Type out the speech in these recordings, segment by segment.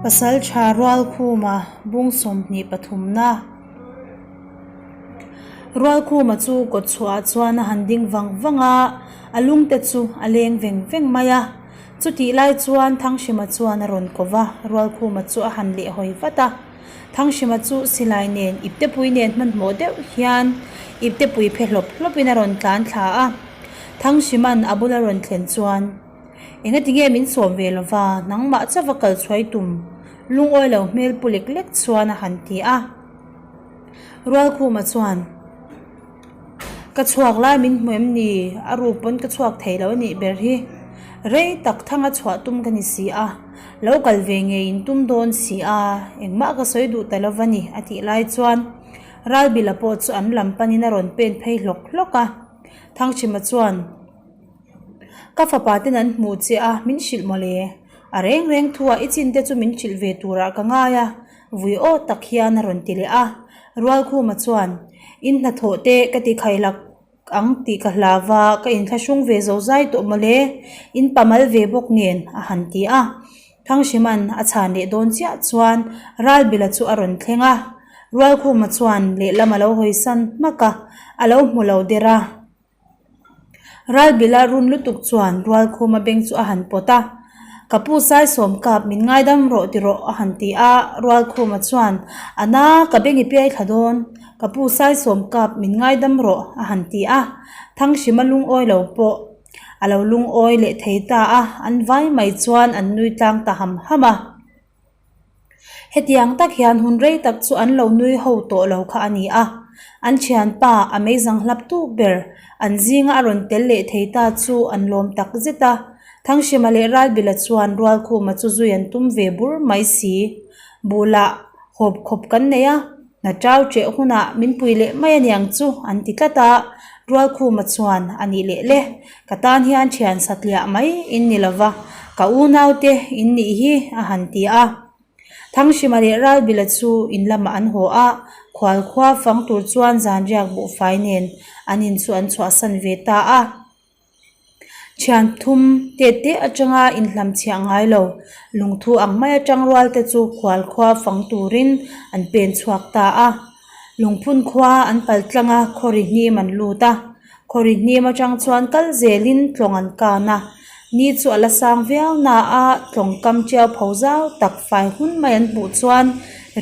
Pasaltha Rualkhuma bung 23 na. Rualkhuma chu kawtchhuah ah chuan a han ding vang vang a, a lungte chu a leng veng veng mai a. Chutih lai chuan Thanghrima chuan a rawn ko va, Rualkhuma chu a han lehhawi vat a. Thanghrima chu silai nen iptepui nen hmanhmawh deuh hian iptepui phe hlawp hlawpin a rawn tlan thla a. Thanghrima'n a bula rawn thlen chuan, Engati nge min sawm ve lova, nangmah chauh va kal chhuai tum? Lungawi lo hmel pu lek lek chuan a han ti a. Rualkhuma chuan, Ka chhuak lai min hmu em ni? A ruk pawn ka chhuak thei lo a nih ber hi. Rei tak thanga chhuah tum ka ni si a, lo kal ve ngei in tum dawn si a, engmah ka sawi duh ta lova ni a tih lai chuan Ralbila pawh chu an lam panin a rawn pen phei hlawk hlawk a. Thangchhima chuan, Ka fapa ten an hmuh che a, min hrilh mawle. A reng reng thu ah i chin te chu min hrilh ve turah ka ngai a, Vui aw tak hian a rawn ti leh a, Rualkhuma chuan, In hnathawh te ka ti khailak ang tih ka hlau va, ka inthlahrung ve zo zai tawh mawle, in pamal ve bawk nen, a han ti a. Thangsima'n a chhan leh dawn chiah chuan Ralbila chu a rawn thleng a, Rualkhuma chuan lehlam a lo hawisan hmak a, a lo hmu lo der a. Ralbila run lutuk chuan Rualkhuma beng chu a han pawt a, Ka pu Saisawm kap min ngaidam rawh ti rawh a han ti a, Rualkhuma chuan, A na, ka beng i piai thla dawn, ka pu Saisawm kap min ngaidam rawh a han ti a, Thanghrima lungawi lo pawh a lo lungawi leh thei ta a, an vai mai chuan an nui tlang ta ham ham a. Hetiang tak hian hun rei tak chu an lo nui ho tawh lo kha a ni a, an thianpa a meizang hlap tuk ber an zinga a rawn tel leh thei ta chu an lawm tak zet a. Thanghrima leh Ralbila chuan Rualkhuma chu zui an tum ve bur mai si. Bulah hawp khawp kan nei a, hna chau ṭeh hunah min pui leh mai a niang chu an ti tlat a, Rualkhuma chuan a nih leh le. Ka tan hian thian satliah mai in ni lova, ka unaute in nih hi a han ti a. Thanghrima leh Ralbila chu in lamah an haw a, khual khua fang tur chuan zanriak buhfai nen an in chu an chhuahsan ve ta a. Thian thum tet te atanga inhlamchhiah ngai lo, lungthu ang mai atang rual te chu khual khua fang turin an pen chhuak ta a. Lungphun khua an pal tlang a, khawri hnim an lut a. Khawri hnim atang chuan kal zelin tlawng an kan a, ni chu a la sang viau na a, tlawng kam tiau pho zau tak fai hun mai an hmuh chuan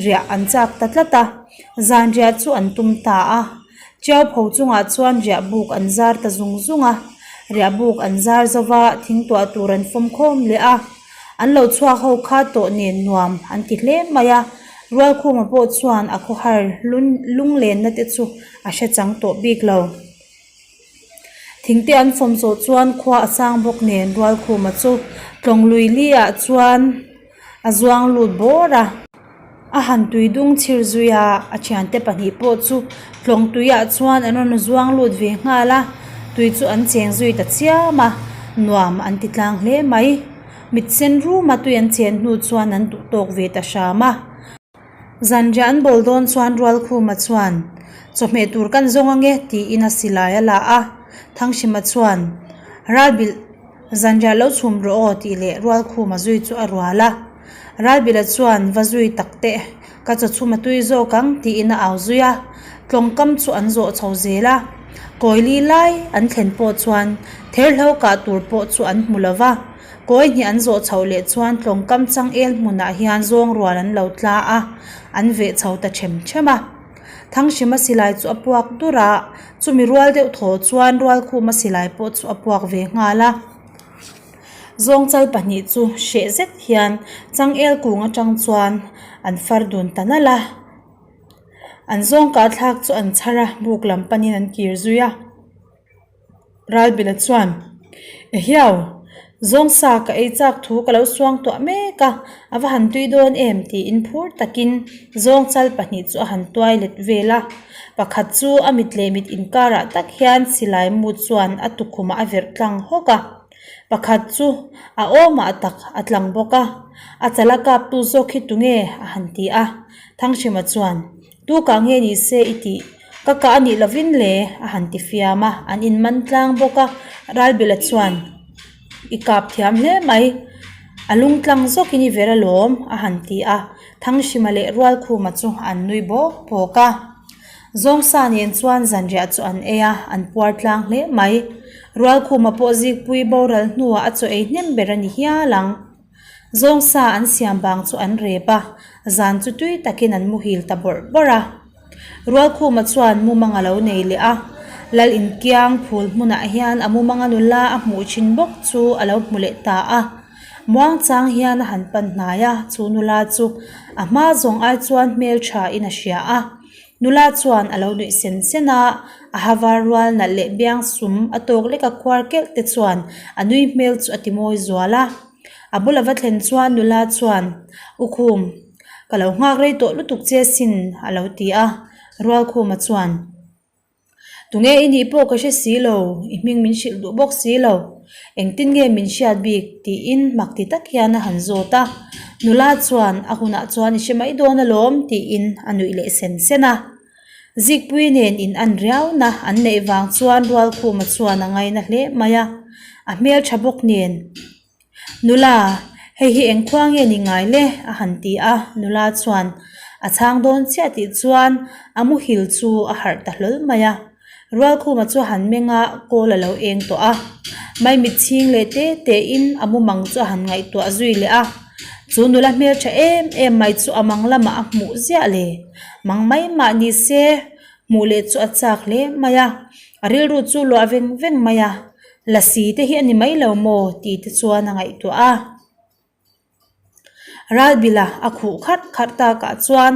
riah an chak ta tlat a, zan riah chu an tum ta a, tiau pho chungah chuan riah buk an zar ta zung zung a, riah buk an zar zo va thing tuah tur an fawm khawm leh a, an lo chhuak ho kha tawh nen nuam an ti hle mai a, Rualkhuma pawh chuan a khawhar lunglenna te chu a hre chang tawh bik lo. Thingte an fawm zawh chuan khua a sang bawk nen Rualkhuma chu tlawng lui li ah chuan a zuang lut bawr a. A han tui dung chhir zui a, a thiante pahnih pawh chu tlawng tui ah chuan an rawn zuang lut ve nghal a, tui chu an cheng zui ta chiam a, nuam an ti tlang hle mai. Mit sen ruma tui an chen hnu chuan an duh tawk ve ta hram a. Zanriah an bawl dawn chuan Rualkhuma chuan, Chawhmeh tur kan zawng ange tiin a silai a la a. Thanghrima chuan, Ralbilh, zanriah lo chhum rawh aw tih leh Rualkhuma zui chu a rual a. Ralbilha chuan, Va zui tak teh, ka chaw chhum a tui zawk ang tiin a au zui a. Tlawngkam chu an zawh chho zel a. Kawili lai an thlen pawh chuan therhlo kah tur pawh chu an hmu lo va. Kawi hnih an zawh chhoh leh chuan tlawngkam changel hmunah hian zawng rual an lo tla a, an veh chho ta them them a. Thanghrima silai chu a puak dur a, chumi rual deuh thaw chuan Rualkhuma silai pawh chu a puak ve nghal a. Zawngchal pahnih chu hreh zet hian changel kung atang chuan an far dun ta nalh a. An zawng kah thlak chu an chhar a, buk lam panin an kir zui a. Ralbila chuan, Ehiau, zawngsa ka ei chak thu ka lo suang tuah mek a, a va han tui dawn em? tiin phur takin zawngchal pahnih chu a han tuai let vel a. Pakhat chu a mit leh mit inkarah tak hian silai mu chuan a tukhumah a verh tlang hawk a. Pakhat chu a awmah tak a tlang bawk a, a chala kaptu zawk hi tunge? a han ti a. Thanghrima chuan, Tu kah nge ni se i tih? Ka kah a nih lovin le, a han ti fiam a, an inman tlang bawk a. Ralbila chuan, I kap thiam hle mai. A lung tlang zawkin i ver alawm, a han ti a. Thanghrima leh Rualkhuma chu an nui bawk bawk a. Zawngsa nen chuan zanriah chu an ei a, an puar tlang hle mai. Rualkhuma pawh zikpui boral hnuah a chaw ei hnem ber a ni hial ang. Zawngsa an siam bang chu an rep a, zan chu tui takin an muhil ta bawrh bawrh a. Rualkhuma chuan mumang a lo nei leh a, Lal inkiang phul hmunah hian a mumanga nula a hmuh thin bawk chu a lo hmu leh ta a. Muangchang hian a han pan hnai a, chu nula chu a hma zawng ai chuan hmeltha in a hria a. Nula chuan a lo nuih sen sen a, a ha var rual nalh leh biang sum a tawk lek a khuar kelh te chuan a nui hmel chu a ti mawi zual a. A bula va thlen chuan nula chuan, U Khum, ka lo nghak rei tawh lutuk che sin, a lo ti a. Rualkhuma chuan. Tunge i nih pawh ka hre si lo, i hming min hrilh duh bawk si lo. Engtin nge min hriat bik? tiin mak ti tak hian a han zawt a. Nula chuan a hunah chuan i hre mai dawn alawm tiin a nuih leh sen sen a. Zikpui nen in an riauna an neih vang chuan Rualkhuma chuan a ngaina hle mai a, a hmeltha bawk nen. Nula, hei hi eng khua nge ni ngai le? a han ti a, nula chuan a chhang dawn chiah tih chuan a muhil chu a harh ta hlawl mai a. Rualkhuma chu a han meng a, kawl a lo eng tawh a. Maimit chhing leh te te in a mumang chu a han ngaihtuah zui leh a. Chu nula hmeltha em em mai chu a mang lamah a hmuh ziah le. Mang mai mah ni se, hmuh leh chu a chak hle mai a. A rilru chu luah veng veng mai a. Lasi te hi a ni mai lo maw tih te chuan a ngaihtuah a. Ralbila a khuh kharh kharh takah chuan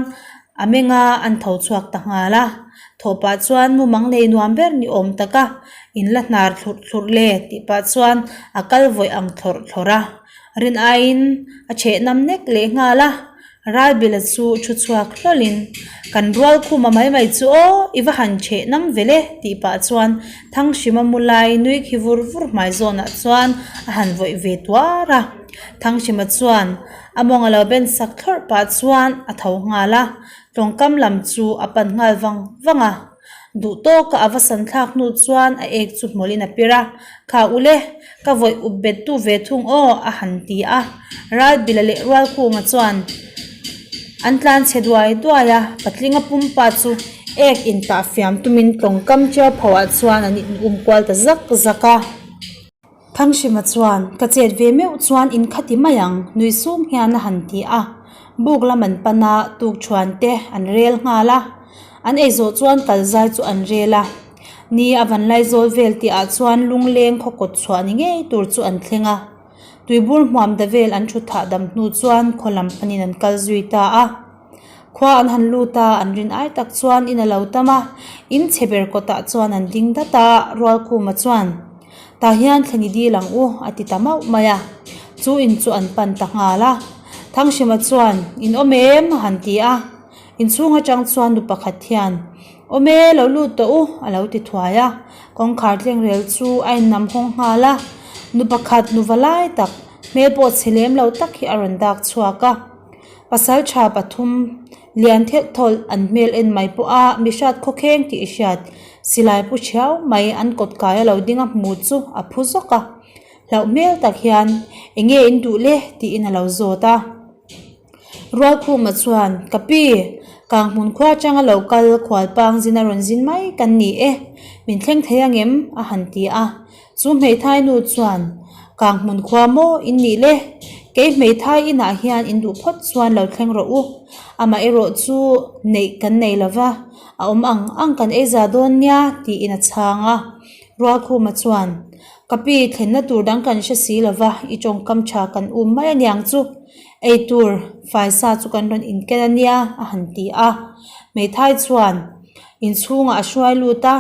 a meng a, an tho chhuak ta nghal a. Thawh pah chuan mumang nei nuam ber ni awm tak a, in la hnar thlurh thlurh le tih pah chuan a kal vawih ang thlawrh thlawrh a. Rin aiin a chheh nam nek leh nghal a. Ralbila chu thu chhuak hlawlin, Kan rual khuma mai mai chu aw, i va han chheh nam vel e, tih pah chuan Thanghrima mu lai nui khi vur vur hmai zawnah chuan a han vawih ve tuar a. Thanghrima chuan a mawng a lo ben sak thlawrh pah chuan a tho nghal a, tlawngkam lam chu a pan nghal vang vang a. Duh tawka a va san thlak hnu chuan a ek chu hmawlhin a pir a, Kha ule, ka vawih up bet tu ve thung aw, a han ti a. Ralbila leh Rualkhuma chuan an tlan chhe duai duai a, patlinga pumpa chu ek intah fiam tumin tlawngkam ṭiau phoah chuan an in um kual ta zak zak a. Thanghrima chuan, Ka chet ve meuh chuan in kha ti mai ang, nui sung hian a han ti a. Buk lam an pan a, tukṭhuan te an rel nghal a. An ei zawh chuan kal zai chu an rel a. Ni a van lai zawl vel tihah chuan lungleng khaw kawt chhuah ni ngei tur chu an thleng a. Tuibur hmuam da vel an thut thah dam hnu chuan khaw lam panin an kal zui ta a. Khua an han lut a, an rin ai tak chuan in a lo tam a, in chhe ber kawtah chuan an ding dat a, Rualkhuma chuan, Tah hian thleni dil ang u, a ti ta mauh mai a. Chu in chu an pan ta nghal a. Thanghrima chuan, In awm em? a han ti a. Inchhung atang chuan nu pakhat hian, Awm e, lo lut tawh u, a lo ti thuai a. Kawngkhar tlengrel chu a innam hawng nghal a. Nu pakhat nu va lai tak, hmel pawh chhe lem lo tak hi a rawn dak chhuak a. Pasal tha pathum lian thelh thawlh an hmel en mai pawh a mi hriat khawkheng tih i hriat. Silai pu thiau mai an kawt kai a lo ding a hmu chu a phu zawk a. Hlauh hmel tak hian eng nge in duh le tiin a lo zawt a. Rualkhuma chuan ka pi kang hmun khua atanga lo kal khualpang zin a rawn zin mai kan ni e min thleng thei angem a han ti a. Chu hmeithai nu chuan, Kang hmun khua maw in nih le? Kei hmeithai inah hian in duh phawt chuan lo thleng rawh u. Amah erawh chu neih kan nei lo va, a awm ang ang kan ei za dawn nia, tiin a chhang a. Rualkhuma chuan, Ka pi, thlenna tur dang kan hre si lo va, i tawngkam tha kan um mai aniang chu. Ei tur faisa chu kan rawn inken ania, a han ti a. Hmeithai chuan inchhungah a hruai lut a.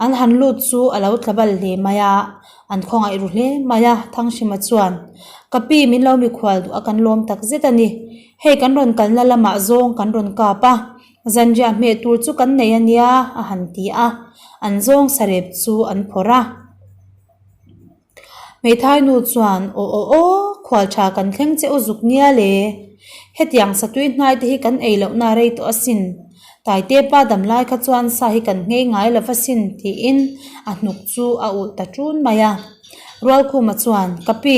An han lut chu a lo tla bal hle mai a, an khawngaih ru hle mai a, Thanghrima chuan, Ka pi min lo mikhual duh a kan lawm tak zet a ni. Hei kan rawn kalna lamah zawng kan rawn kap a, zanriah hmeh tur chu kan nei a nia, a han ti a, an zawng sarep chu an phawrh a. Hmeithai nu chuan, Aw aw aw, khual tha kan thleng che u zuk nia le. Hetiang satui hnai te hi kan ei lohna rei tawh asin. Taite pa dam lai kha chuan sa hi kan nghei ngai lo asin tiin a hnuk chu a ulh ta ṭun mai a. Rualkhuma chuan, Ka pi!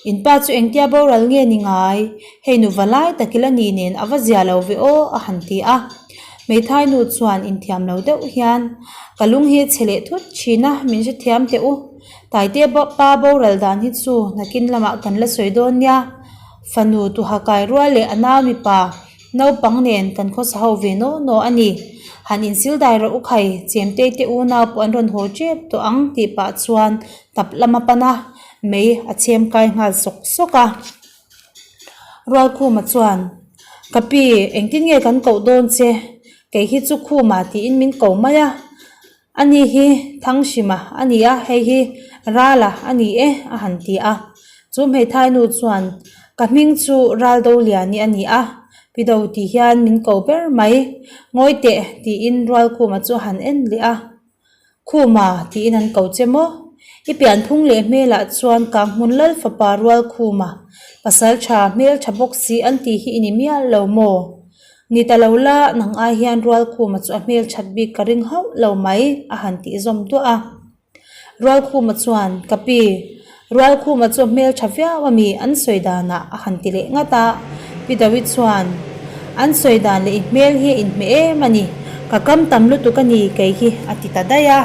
In pa chu engtia boral nge ni ngai? Hei nu va lai tak ila ni nen a va zia lo ve aw a han ti a. Hmeithai nu chuan inthiam lo deuh hian, Ka lung hi chhe leh thut thin a, min hrethiam teh u. Taite pa boral dan hi chu nakin lamah kan la sawi dawn nia. Fanu tuha kai rual leh a nau mipa naupang nen kan khawsa ho ve naw naw a ni. Han insil dai rawh u khai, chemtei te unau pawh an rawn haw tep tawh ang tih pah chuan tap lam a pan a, mei a chhem kai nghal sawk sawk a. Rualkhuma chuan, Ka pi, engtin nge kan koh dawn che? Kei hi chu Khuma tiin min ko mai a. Ani hi Thanghrima a ni a, hei hi Rala a ni e a han ti a. Chu hmeithai nu chuan, Ka hming chu Raldoliani a ni a, Pido tih hian min ko ber mai. Ngawi teh tiin Rualkhuma chu a han en leh a. Khuma tiin an ko che maw? I pianphung leh hmelah chuan Kanghmun Lal fapa Rualkhuma, pasal tha hmel tha bawk si an tih hi i ni mial lo maw? Ni ta lo la, nang ai hian Rualkhuma chu a hmel that bik ka ring hauh lo mai, a han tih zawm duah a. Rualkhuma chuan, Ka pi, Rualkhuma chu a hmel tha viau a mi, an sawi danah a han ti leh ngat a. Pi Dawi chuan, An sawi dan leh i hmel hi a inhmeh em a ni, ka kam tam lutuk a ni kei hi, a ti ta daih a.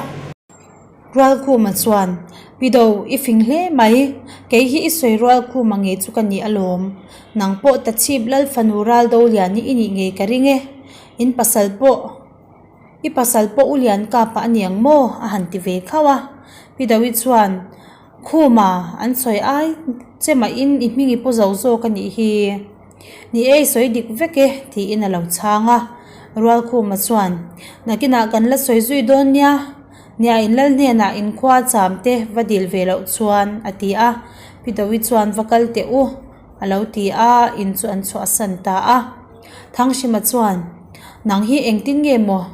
Rualkhuma chuan, Pi Do, i fing hle mai, kei hi i sawi Rualkhuma ngei chu ka ni alawm. Nang pawh Tachhip Lal fanu Raldoliani i nih ngei ka ring e. In pasal pawh, i pasal pawh u Lian Kapa a ni ang maw? a han ti ve khauh a. Pi Dawi chuan, Khuma, an sawi ai che mahin i hming i pu zo zawk a nih hi. Ni e, i sawi dik vek e, tiin a lo chhang a. Rualkhuma chuan, Nakinah kan la sawi zui dawn nia, nia in lal hnenah in khua cham te va dil ve loh chuan, a ti a. Pi Dawi chuan va kal teh u, a lo ti a, in chu an chhuahsan ta a. Thanghrima chuan, Nang hi engtin nge maw?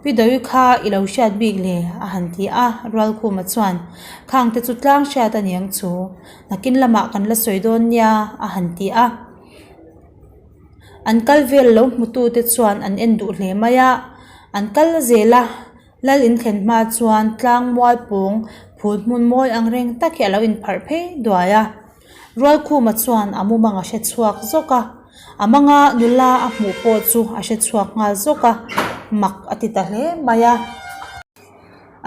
Pi Dawi kha i lo hriat bik le, a han ti a. Rualkhuma chuan, Khang te chu tlang hriat a niang chu. Nakin lamah kan la sawi dawn nia, a han ti a. An kal vel lo hmutute chuan an en duh hle mai a. An kal zel a, Lal inthlen hma chuan tlang mual pawng phul hmun mawi ang reng tak hi a lo inpharh phei duai a. Rualkhuma chuan a mumang a hre chhuak zawk a, a manga nula a hmuh pawh chu a hre chhuak nghal zawk a, mak a ti ta hle mai a.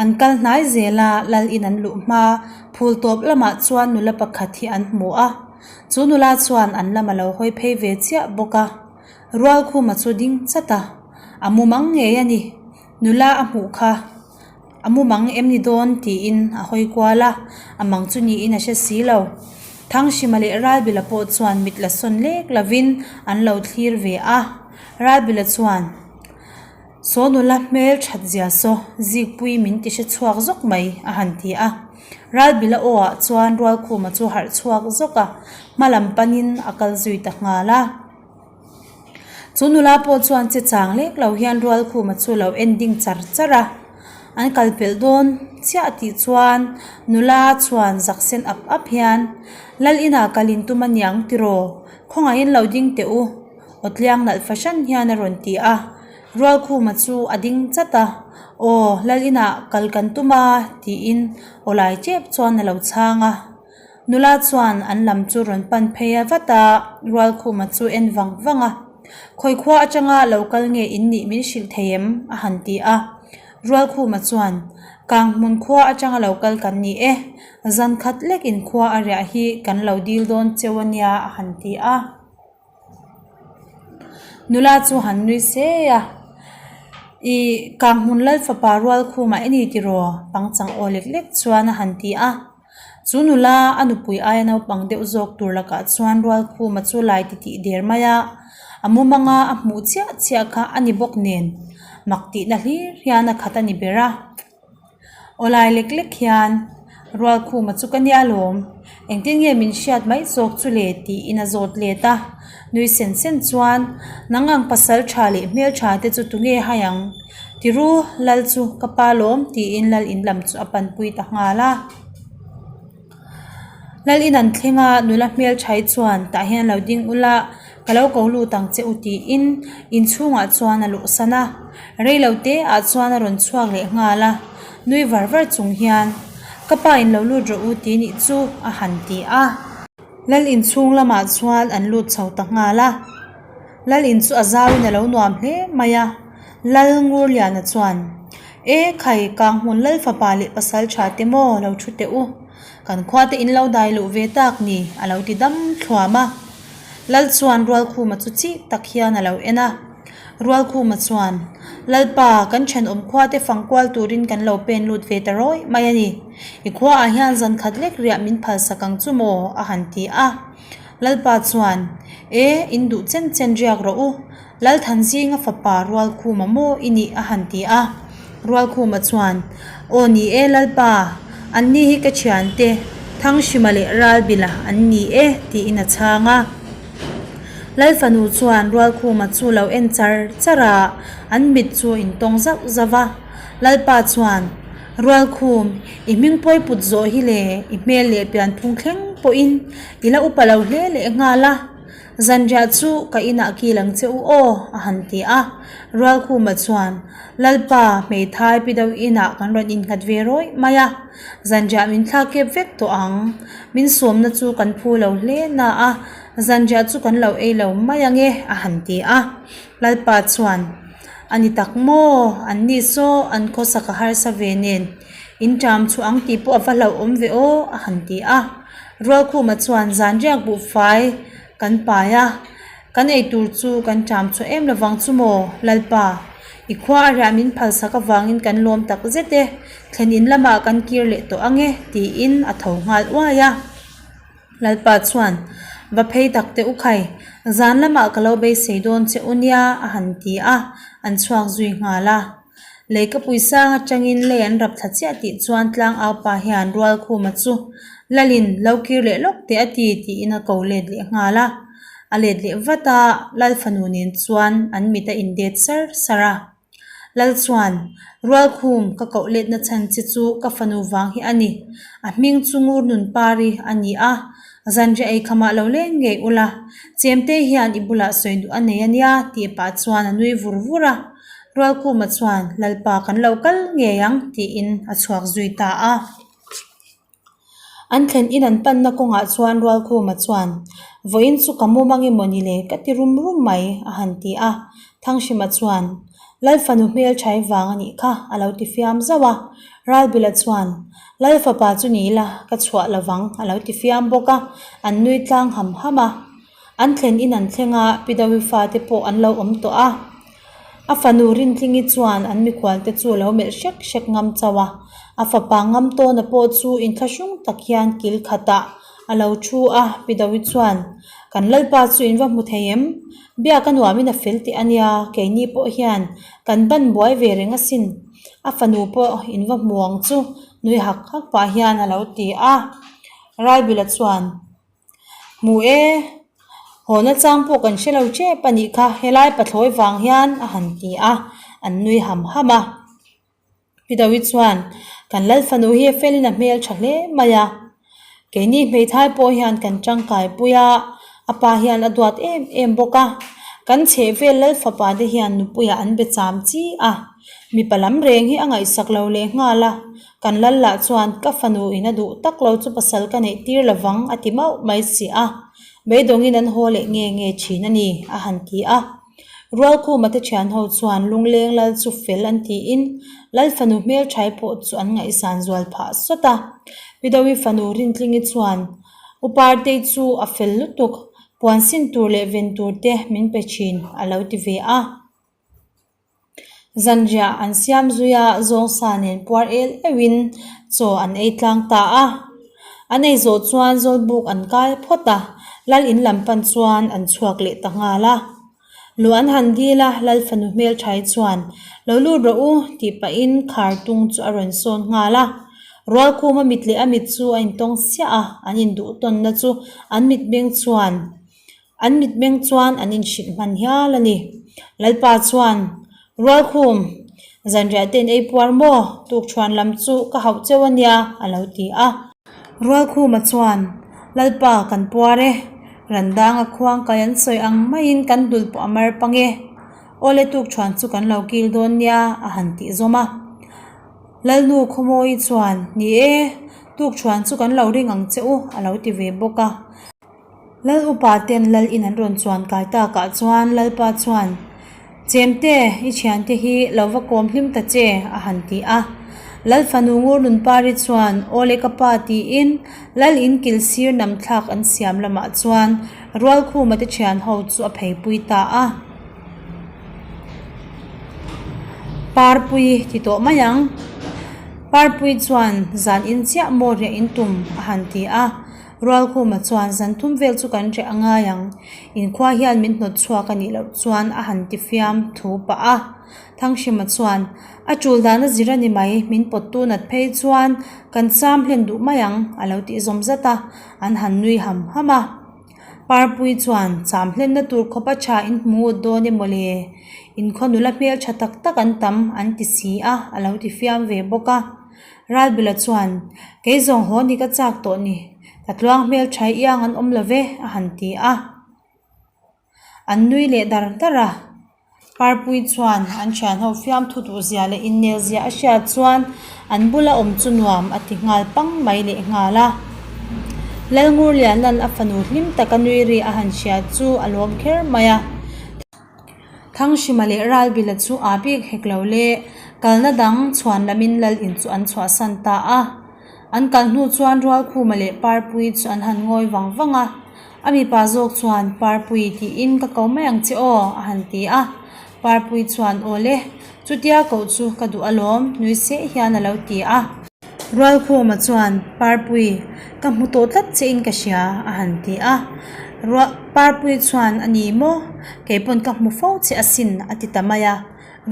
An kal hnai zel a, lal in an luh hma phul tawp lamah chuan nula pakhat hi an hmu a, chu nula chuan an lam a lo hawi phei ve chiah bawk a. Rualkhuma chu ding chat a, a mumang ngei a ni. Nula a hmuh kha a mumang em ni dawn tiin a hawi kual a, a mang chu niin a hre si lo. Thanghrima leh Ralbila pawh chuan mit la sawn lek lovin an lo thlir ve a. Ralbila chuan, Saw nula hmel that zia saw zikpui min ti hre chhuak zawk mai a han ti a. Ralbila aw ah chuan Rualkhuma chu harh chhuak zawk a, hma lam panin a kal zui ta nghal a. Chu nula pawh chuan che chang lek lo hian Rualkhuma chu lo en ding char char a, an kal pelh dawn chiah tih chuan nula chuan zak sen ap ap hian, Lal inah kal in tum a niang tiraw? Khawngaihin lo ding teh u, Awtliang nalh fahran hian a rawn ti a. Rualkhuma chu a ding chat a, Aw, Lal inah kal kan tum a tiin awlai tep chuan a lo chhang a. Nula chuan an lam chu rawn pan phei a vat a, Rualkhuma chu en vang vang a. Khawi khua atanga lo kal nge in nih min hrilh thei em? a han ti a. Rualkhuma chuan, Kanghmun khua atanga lo kal kan ni e, zan khat lek in khua a riah hi kan lo dil dawn cheu a nia a han ti a. Nula chu han nui se a, Ih, Kanghmun Lal fapa Rualkhuma i ni tiraw? Pangchang aw lek lek chuan a han ti a. Chu nula a nupui aia naupang deuh zawk tur lakah chuan Rualkhuma chu lai ti tih der mai a, a mumanga a hmuh chiah chiah kha a ni bawk nen mak tihna hlir hian a khat a ni ber a. Aw lai lek lek hian Rualkhuma chu ka nia lawm, engtin nge min hriat mai zawk chu le tiin a zawt let a, nui sen sen chuan nang ang pasal tha leh hmeltha te chu tunge hai ang? Tiru, Lal chu ka pa lawm tiin Lal in lam chu a panpui ta nghal a. Lal in an thleng a, nula hmelthai chuan tah hian lo ding ula, ka lo ko lut ang che u tiin inchhungah chuan a luhsan a. Rei lo te ah chuan a rawn chhuak leh nghal a, nui var var chung hian, Ka pa in lo lut rawh u ti nih chu a han ti a. Lal inchhung lamah chuan an lut chho ta nghal a. Lal in chu a zauin a lo nuam hle mai a. Lal Ngurliana chuan, E khai, Kanghmun Lal fapa leh pasal tha te maw lo thu teh u. Kan khua te in lo dai luh ve tak ni, a lo ti dam thluam a. Lal chuan Rualkhuma chu chik tak hian a lo en a. Rualkhuma chuan, Lalpa, kan thenawm khua te fang kual turin kan lo pen lut ve ta rawih mai a ni. I khuaah hian zan khat lek riah min phalsak ang chu maw? a han ti a. Lalpa chuan, E, in duh chen chen riak rawh u. Lalthanzinga fapa Rualkhuma maw i nih? a han ti a. Rualkhuma chuan, Aw ni e Lalpa, anni hi ka thiante, Thanghrima leh Ralbila an ni e, tiin a chhang a. Lalfanu chuan Rualkhuma chu lo en char char a, an mit chu a intawng zauh zauh a. Lalpa chuan, Rualkhum, i hming pawi put zawh hi le, i hmel leh pianphung thleng pawhin i la upa lo hle leh nghal a. Zanriah chu ka inah kil ang che u aw, a han ti a. Rualkhuma chuan, Lalpa, hmeithai pi deuh inah kan rawn innghat ve rawih mai a. Zanriah min thlak kep vek tawh ang. Min sawmna chu kan phu lo hle na a, zanriah chu kan lo ei lo mai ang e, a han ti a. Lalpa chuan, A ni tak maw? An ni saw an khawsak a harsa ve nen. In ṭam chhuah ang tih pawh a va hlauhawm ve aw, a han ti a. Rualkhuma chuan zanriak buhfai kan pai a, kan ei tur chu kan ṭam chhuah em lovang chu maw, Lalpa? I khua a riah min phalsak avangin kan lawm tak zet e, thlen in lamah kan kir leh tawh ang e, tiin a tho nghal uai a. Lalpa chuan, Va phei tak teh u khai, zan lamah ka lo beisei dawn che u nia, a han ti a, an chhuak zui nghal a. Leikapui sang atangin lei an rap thla chiah tih chuan tlangau pa hian Rualkhuma chu Lalin lo kir leh lawk teh a ti tiin a ko let leh nghal a. A let leh vat a, Lal fanu nen chuan an mit a indet sar sar a. Lal chuan, Rualkhum ka koh letna chhan che chu ka fanu vang hi a ni. A hming chu Ngur Nunpari a ni a, Zanriah ei khamah lo leng ngei ula, Chemte hian i bulah sawi duh a nei a nia tih pah chuan a nui vur vur a. Rualkhuma chuan, Lalpa kan lo kal ngei ang tiin a chhuak zui ta a. An thlen in an panna kawngah chuan Rualkhuma chuan, Vawiin chu ka mum ang emaw ni le ka ti rum rum mai a han ti a. Thanghrima chuan, Lal fanu hmel thai vang a nih kha a lo ti fiam zauh a. Ralbila chuan, Lal fapa chu ni ila ka chhuah lovang a lo ti fiam bawk a, an nui tlang ham ham a. An thlen in an thleng a, Pi Dawi fate pawh an lo awm tawh a. A fanu Rintlingi chuan an mikhualte chu a lo melh hrek hrek ngam chauh a. A fapa ngam tawna pawh chu inthlahrung tak hian kil khatah a lo thu a, Pi Dawi chuan, Kan Lalpa chu in va hmu thei em? Biak a nuamin a fel teh a nia, keini pawh hian kan ban buai ve reng asin. A fanu pawh in va hmu ang chu, nui hak hak pah hian a lo ti a. Ralbila chuan, Hmu e, haw nachang pawh kan hre lo tep a nih kha, helai pathlawi vang hian a han ti a, an nui ham ham a. Pi Dawi chuan, Kan Lal fanu hi a felin a hmel tha hle mai a, keini hmeithai pawh hian kan tangkai pui a, a pa hian a duat em em bawk a, kan chheh vel Lal fapa te hian nupuiah an be cham chi a, mipa lam reng hi a ngaihsak lo leh nghal a, Kan lal lah chuan ka fanu in a duh tak lo chu pasal ka neih tir lovang a ti mauh mai si a, beidawngin an haw leh nge nge thin a ni a han ti a. Rualkhuma te thian ho chuan lungleng lal chu fel an tiin lal fanu hmelthai pawh chu an ngaihsan zual phah sawt a. Pi Dawi fanu Rintlingi chuan U Partei chu a fel lutuk, puan sin tur leh ven tur te min pe thin a lo ti ve a. Zanriah an siam zui a, zawngsa nen puar el euhin chaw an ei tlang ta a. An ei zawh chuan zawlbuk an kai phawt a, lal in lam pan chuan an chhuak leh ta nghal a. Luh an han dil a, lal fanu hmelthai chuan, Lo lut rawh u, tih pahin khar tung chu a rawn sawn nghal a. Rualkhuma mit leh a mit chu a intawng siah a, an induh tawnna chu an mitmeng chuan An mitmeng chuan an inhrilh hman hial a ni. Lalpa chuan, Rualkhum, zanriah te in ei puar maw? Tukṭhuan lam chu ka hauh cheu a nia, a lo ti a. Rualkhuma chuan, Lalpa, kan puar e. Randanga khuang kai an sawi ang maiin kan dul pawh a mar pang e. Awle tukṭhuan chu kan lo kil dawn nia, a han tih zawm a. Lalnu Khawmawi chuan, Ni e, tukṭhuan chu kan lo ring ang che u, a lo ti ve bawk a. Lal upa ten lal in an rawn chuan kai takah chuan Lalpa chuan, Chemte, i thiante hi lo va kawm hlim ta che, a han ti a. Lal fanu ngur nunpari chuan, Awle ka pa tiin Lal in kil sir nam thlak an siam lamah chuan Rualkhuma te thian ho chu a pheipui ta a. Parpui ti tawh mai ang. Parpui chuan zan in chiah maw riah in tum a han ti a. Rualkhuma chuan zan thum vel chu kan reh a ngai ang. Inkhua hian min hnawt chhuak a nih loh chuan a han ti fiam thu pah a. Thanghrima chuan a tul dan a zir a ni mai, min pawt tu nat phei chuan kan cham hlen duh mai ang a lo tih zawm zat a, an han nui ham ham a. Parpui chuan cham hlenna tur khawp a tha in hmu ngut dawn emaw le? Inkhaw nula hmel tha tak tak an tam an ti si a, a lo ti fiam ve bawk a. Ralbila chuan, Kei zawng haw ni ka chak tawh ni, ka tluang hmel tha iang an awm lo ve, a han ti a. An nui leh dar dar a. Parpui chuan an thianho fiamthu duhzia leh innelzia a hriat chuan an bula awm chu nuam a ti nghal pang mai leh nghal a. Lalngurliana'n a fanu hlim taka nui ri a han hria chu a lawm kher mai a. Thanghrima leh Ralbila chu aa bik hek lo le, kalna dang chhuan lamin lal in chu an chhuahsan ta a. An kal hnu chuan Rualkhuma leh Parpui chu an han ngawi vang vang a. A mipa zawk chuan, Parpui tiin ka ko mai ang che aw, a han ti a. Parpui chuan, Aw le, chutia koh chu ka duh alawm, nui seh hian a lo ti a. Rualkhuma chuan, Parpui, ka hmu tawh tlat che in ka hria, a han ti a. Parpui chuan, A ni maw? Kei pawn ka hmu fo che asin, a ti ta mai a.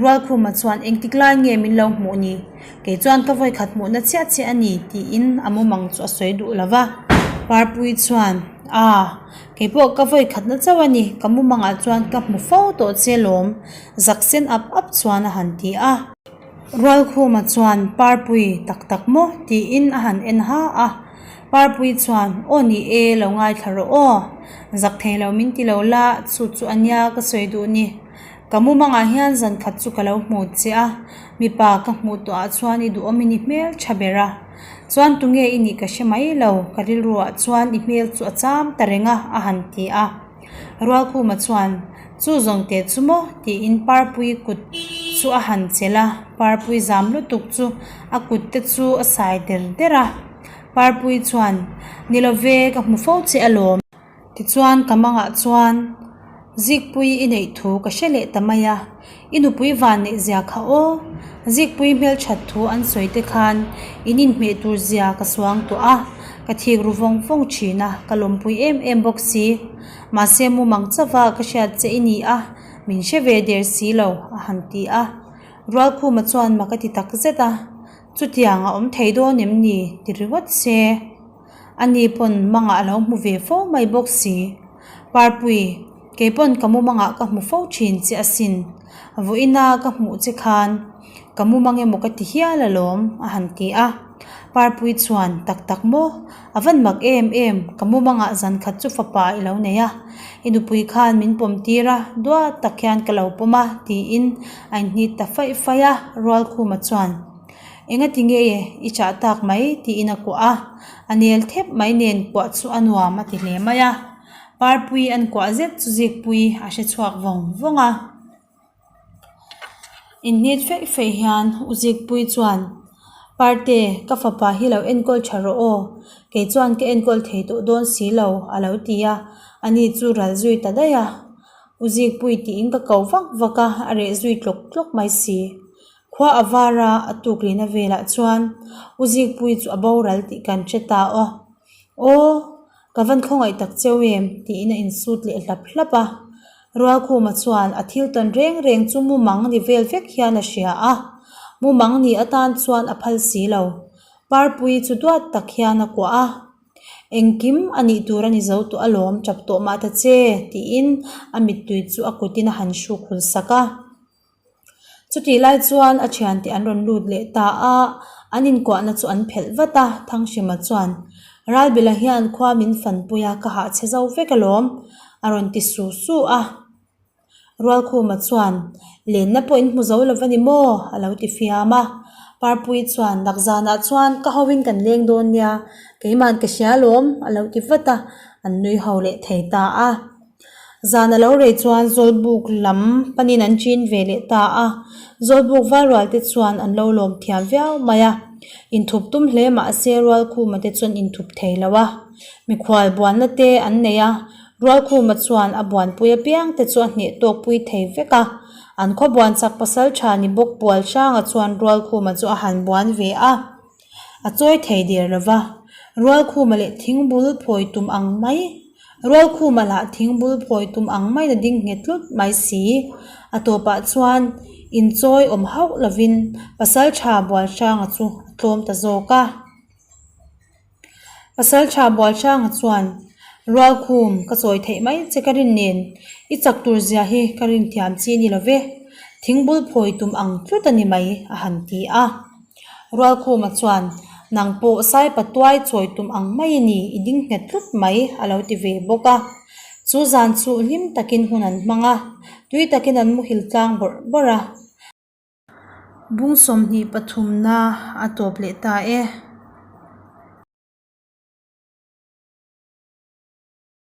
Rualkhuma chuan, Engtik lai nge min lo hmuh ni? Kei chuan ka vawikhat hmuhna chiah chiah a ni, tiin a mumang chu a sawi duh lo va. Parpui chuan, Aa, kei pawh ka vawikhatna chauh a ni, ka mumangah chuan ka hmu fo tawh che lawm, zak sen ap ap chuan a han ti a. Rualkhuma chuan, Parpui, tak tak maw? tiin a han en ha a. Parpui chuan, Aw ni e, lo ngaithla rawh aw. Zak thei lo min ti lo la, chu chu a nia ka sawi duh ni. Ka mumangah hian zan khat chu ka lo hmu che a, mipa ka hmuh tawhah chuan i duhawmin i hmel tha ber a. Chuan tunge i nih ka hre mai lo, ka rilruah chuan i hmel chu a cham ta reng a, a han ti a. Rualkhuma chuan, Chu zawng teh chu maw? tiin Parpui kut chu a han chelh a, Parpui zam lutuk chu a kut te chu a sai der der a. Parpui chuan, Ni lo ve, ka hmu fo che alawm. Tichuan ka mangah chuan Zikpui i neih thu ka hre leh ta mai a, i nupui van neih zia kha aw, Zikpui hmelthat thu an sawi te khan in inhmeh tur zia ka suang tawh a, ka thik ru vawng vawng thin a, ka lawmpui em em bawk si. Mahse mumang chauha ka hriat che i ni a, min hre ve der si lo, a han ti a. Rualkhuma chuan mak a ti tak zet a, chutiang a awm thei dawn em ni? ti ringawt se. Ani pawn mangah a lo hmu ve fo mai bawk si. Parpui, kei pawn ka mumangah ka hmu fo thin che asin. Vawiina ka hmuh che khan ka mumang emaw ka ti hial alawm, a han ti a. Parpui chuan, Tak tak maw? A van mak em em, ka mumangah zan khat chu fapa i lo nei a. I nupui khan min pawm tir a, duat tak hian ka lo pawm a, tiin a inhnit ta faih faih a, Rualkhuma chuan. Engati nge i chah tak mai? tiin a kuah a, a nel thep mai nen kuah chu a nuam a ti hle mai a. Parpui an kuah zet chu Zikpui a hre chhuak vawng vawng a. Inhnit feih feih hian u Zikpui chuan, Parte, ka fapa hi lo enkawl tha rawh aw, kei chuan ka enkawl thei tawh dawn si lo, a lo ti a, ani chu ral zui ta daih a. U Zikpui tiin ka ko vak vak a, a reh zui tlawk tlawk mai si. Khua a var a, a tuk lehna velah chuan U Zikpuii chu a boral tih kan hre ta aw. Aw, ka van khawngaih tak cheu em? tiin a insut leh hlap hlap a. Rualkhuma chuan a thil tawn reng reng chu mumang ni vel vek hian a hria a, mumang ni atan chuan a phal si lo. Parpuii chu duat tak hian a kuah a. Engkim a nih tur a ni zo tawh alawm, tap tawh mah ta che, tiin a mittui chu a kutin a han hruk hul sak a. Chutih lai chuan a thiante an rawn lut leh ta a, an inkuahna chu an phelh vat a, Thanghrima chuan, Ralbila hian khua min fanpui a, ka hah chhe zo vek alawm, a rawn ti su su a. Rualkhuma chuan, Lenna pawh in hmu zo lo va ni maw? a lo ti fiam a. Parpui chuan, Nakzanah chuan ka hoin kan leng dawn nia. Keima'n ka hria alawm, a lo ti vat a, an nui ho leh thei ta a. Zan a lo rei chuan Zawlbuk lam panin an chin ve leh ta a, Zawlbuk valrual te chuan an lo lawm thiam viau mai a, inthup tum hle mahse Rualkhuma te chuan inthup thei lo a, mikhual buanna te an nei a, Rualkhuma chuan a buanpui apiang te chu a hneh tawk pui thei vek a, an khaw buan chak pasal tha ni bawk Bualhranga chuan Rualkhuma chu a han buan ve a. A chawi thei der lo va, Rualkhuma leh thingbul phawi tum ang mai, Rualkhuma lah thingbul phawi tum ang maiin a ding nghet tlut mai si. A tawpah chuan inchawi awm hauh lovin Pasaltha Bualhranga chu a tlawm ta zawk a. Pasaltha Bualhranga chuan, Rualkhum, ka chawi theih mai che ka rin nen, i chak tur zia hi ka rin thiam chi ni lo ve, thingbul phawi tum ang tlut a ni mai, a han ti a. Rualkhuma chuan, Nang pawh Saipa tuai chawi tum ang mai i ni, i ding nghet tlut mai, a lo ti ve bawk a. Chu zan chu hlim takin hun an hmang a, tui takin an muhil tlang bawrh bawrh a. Bung 23 na a tawp leh ta e.